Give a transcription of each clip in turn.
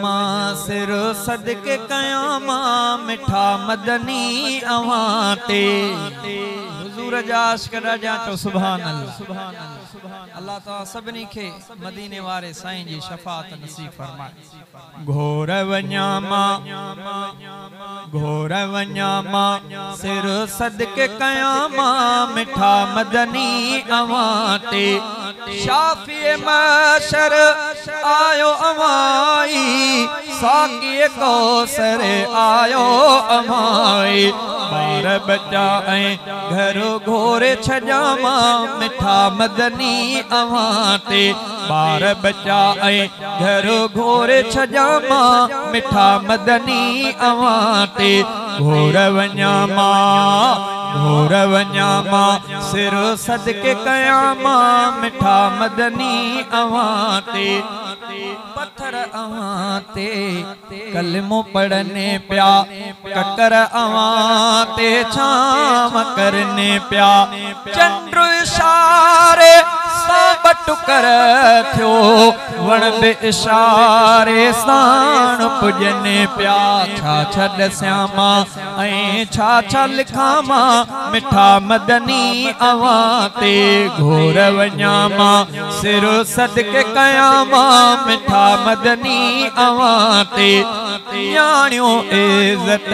مان سر صدقي ڪيان مان مٺا مدني اوهان تي. حضور جا عاشق ڏاڍيان چئو سبحان الله. الله توهان سڀني کي مديني واري سائين جي شفاعت نصيب فرمائي. گهور وڃان مان گهور وڃان مان سر صدقي ڪيان مان مٺا مدني اوهان تي. شافي محشر آيو اوهان ئي، ساقي ڪوثر آيو اوهان ئي. ٻار ٻچا ۽ گهر گهوري ڇڏيان مان مٺا مدني اوهان تي. ٻار ٻچا ۽ گهر گهوري ڇڏيان مان مٺا مدني اوهان تي. گهور وڃان مان گهور وڃان مان سر صدقي ڪيان مان مٺا مدني اوهان تي. پٿر اوهان تي ڪلمو پڙهن پيا، ڪڪر اوهان تي ڇانو ڪرن پيا. چنڊ اشاري سان ٻه ٽڪر ٿيو، وڻ به اشاري ساڻ پڄن پيا. ڇا ڇا ڏسيان مان ۽ ڇا ڇا لکان مان مٺا مدني اوهان تي. گهور وڃان مان سر صدقي ڪيان مان مٺا مدني اوهان تي. نياڻيون عزت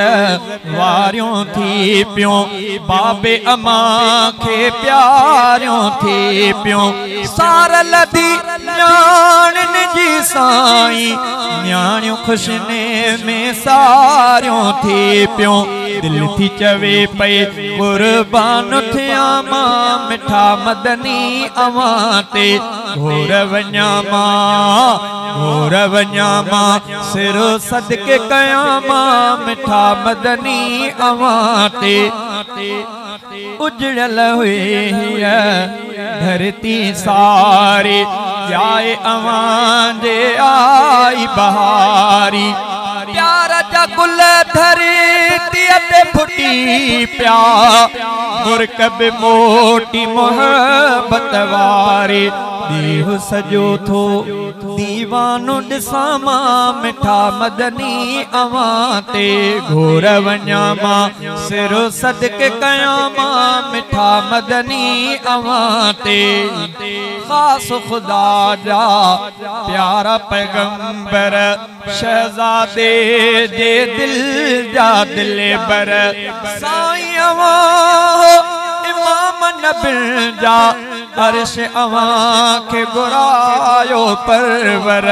واريون ٿي پيون، بابي امان کي پياريون ٿي پيون. سار لڌي نياڻين جي سائين، نياڻيون خوشين ۾ ساريون ٿي پيون. دل ٿي چوي پئي قربان ٿيان مان مٺا مدني اوهان تي. گهور وڃان مان گهور وڃان مان سر صدقي ڪيان مان مٺا مدني اوهان تي. اجڙيل هئي هيءَ ڌرتي ساري، ڄائي اوهان جي آئي بهاري. پيار جا گل ڌرتيءَ تي ڦٽي پيا، مرڪ به موٽي محبت واري. ڏينهن سڄو ٿو ديوانو ڏسان مان مٺا مدني اوهان تي. گهور وڃان مان سر صدقي ڪيان مان مٺا مدني اوهان تي. خاص خدا جا پيارا پيغمبر، شهزادي جي دل جا دلبر. سائين اوهان امام نبين جا، عرش اوهان کي گهرايو پرور.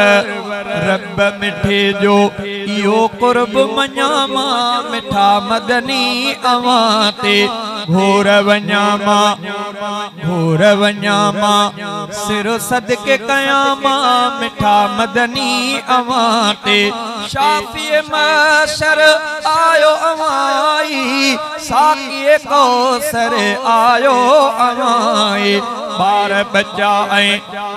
رب مٺي جو اهو قرب مڃان مان مٺا مدني اوهان تي. گهور وڃان مان گهور وڃان مان سر صدقي ڪيان مان مٺا مدني اوهان تي. شافي محشر آيو اوهان ئي، ساقي ڪوثر آيو اوهان ئي. ٻار ٻچا ۽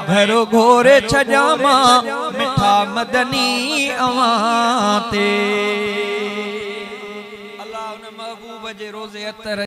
گهر گهوري ڇڏيان مان مٺا مدني اوهان تي. الله ان محبوب جي روزي عطر